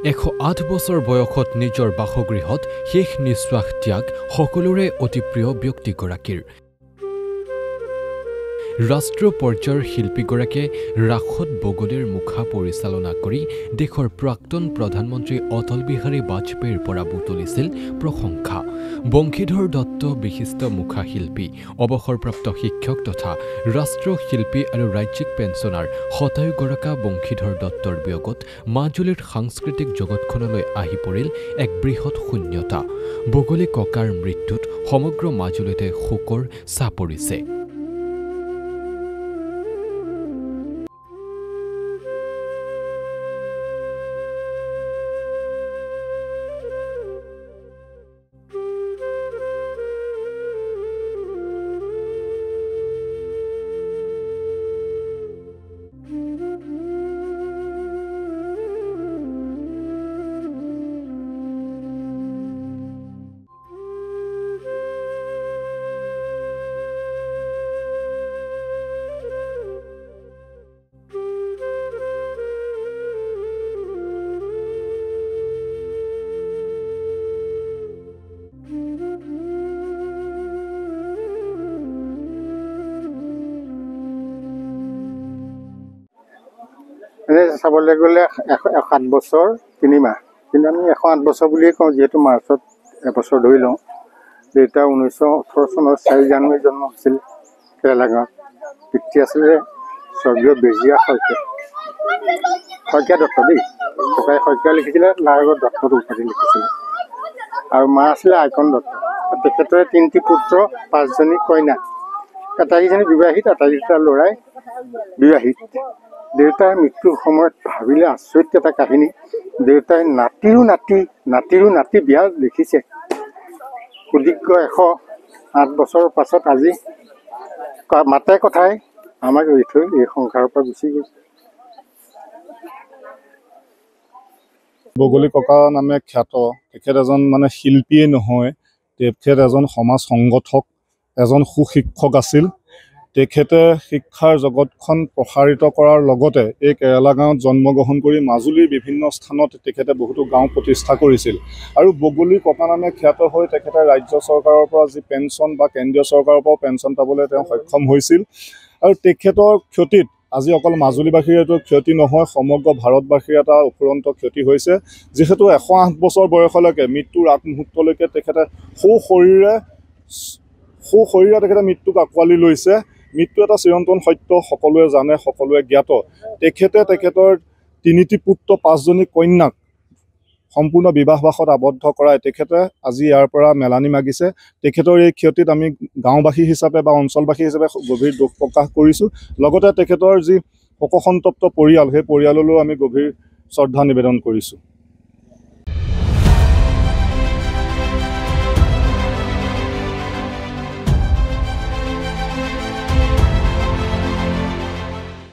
108 বছৰ বয়সত নিজৰ বাসগৃহত শেষ নিশ্বাস ত্যাগ সকলোৰে অতি প্ৰিয় ব্যক্তিগৰাকীৰ। ৰাষ্ট্ৰীয় পৰ্যায়ৰ শিল্পীগৰাকীয়ে ৰাসত বগলীৰ মুখা পৰিচালনা কৰি দেশৰ প্ৰাক্তন প্ৰধানমন্ত্ৰী অটল বিহাৰী বাজপেয়ীৰ পৰা বুটলিছিল প্ৰশংসা। বংশীধৰ দত্ত বিশিষ্ট মুখাশিল্পী, অৱসৰপ্ৰাপ্ত শিক্ষক তথা ৰাষ্ট্ৰীয় শিল্পী আৰু ৰাজ্যিক পেঞ্চনাৰ শতায়ুগৰাকা বংশীধৰ দত্তৰ বিয়োগত মাজুলীৰ সাংস্কৃতিক জগতখনলৈ আহি পৰিল এক বৃহৎ শূন্যতা। বগলী ককাৰ মৃত্যুত সমগ্ৰ মাজুলীতে শোকৰ ছাঁ পৰিছে। এনে চাবলৈ গ'লে 107 বছৰ 3 মাহ, কিন্তু আমি 108 বছৰ বুলিয়ে কওঁ, যিহেতু মাৰ্চত এবছৰ ধৰি লওঁ। দেউতা 1918 চনৰ 4 জানুৱাৰী জন্ম হৈছিল কেৰেলা গাঁৱত। পিতৃ আছিলে স্বৰ্গীয় বেজিয়া শইকীয়া, শইকীয়া দত্ত দেই, ককাই শইকীয়া লিখিছিলে, লাহৰ দত্তটো উপাধি লিখিছিলে। আৰু মা আছিলে আইকন দত্ত। তেখেতৰে 3টি পুত্ৰ, 5জনী কন্যা, আটাইকেইজনী বিবাহিত, আটাইকেইটা ল'ৰাই বিবাহিত। দেউতাৰ মৃত্যুৰ সময়ত ভাবিলে আচৰিত এটা কাহিনী, দেউতাই নাতিৰো নাতি, নাতিৰো নাতি বিয়া দেখিছে। সুদীৰ্ঘ 108 বছৰৰ পাছত আজি মাতে কথাই আমাক এৰি থৈ এই সংসাৰৰ পৰা গুচি গৈছে। বগলী ককা নামে খ্যাত তেখেত এজন মানে শিল্পীয়ে নহয়, তেখেত এজন সমাজ সংগঠক, এজন সুশিক্ষক আছিল। তেখেতে শিক্ষাৰ জগতখন প্ৰসাৰিত কৰাৰ লগতে এই কেৰেলা গাঁৱত জন্মগ্ৰহণ কৰি মাজুলীৰ বিভিন্ন স্থানত তেখেতে বহুতো গাঁও প্ৰতিষ্ঠা কৰিছিল। আৰু বগলী ককা নামে খ্যাত হৈ তেখেতে ৰাজ্য চৰকাৰৰ পৰা যি পেঞ্চন বা কেন্দ্ৰীয় চৰকাৰৰ পৰাও পেঞ্চন পাবলৈ তেওঁ সক্ষম হৈছিল। আৰু তেখেতৰ ক্ষতিত আজি অকল মাজুলীবাসীৰ এইটো ক্ষতি নহয়, সমগ্ৰ ভাৰতবাসীৰ এটা অফুৰন্ত ক্ষতি হৈছে। যিহেতু 108 বছৰ বয়সলৈকে মৃত্যুৰ আগমুহূৰ্তলৈকে তেখেতে সু শৰীৰে তেখেতে মৃত্যুক আঁকোৱালি লৈছে। মৃত্যু এটা চিৰন্তন সত্য, সকলোৱে জানে, সকলোৱে জ্ঞাত। তেখেতে তেখেতৰ 3টি পুত্ৰ, 5জনী কন্যাক সম্পূৰ্ণ বিবাহবাসত আবদ্ধ কৰাই তেখেতে আজি ইয়াৰ পৰা মেলানি মাগিছে। তেখেতৰ এই ক্ষতিত আমি গাঁওবাসী হিচাপে বা অঞ্চলবাসী হিচাপে গভীৰ দুখ প্ৰকাশ কৰিছোঁ। লগতে তেখেতৰ যি শোকসন্তপ্ত পৰিয়াল, সেই পৰিয়াললৈও আমি গভীৰ শ্ৰদ্ধা নিবেদন কৰিছোঁ।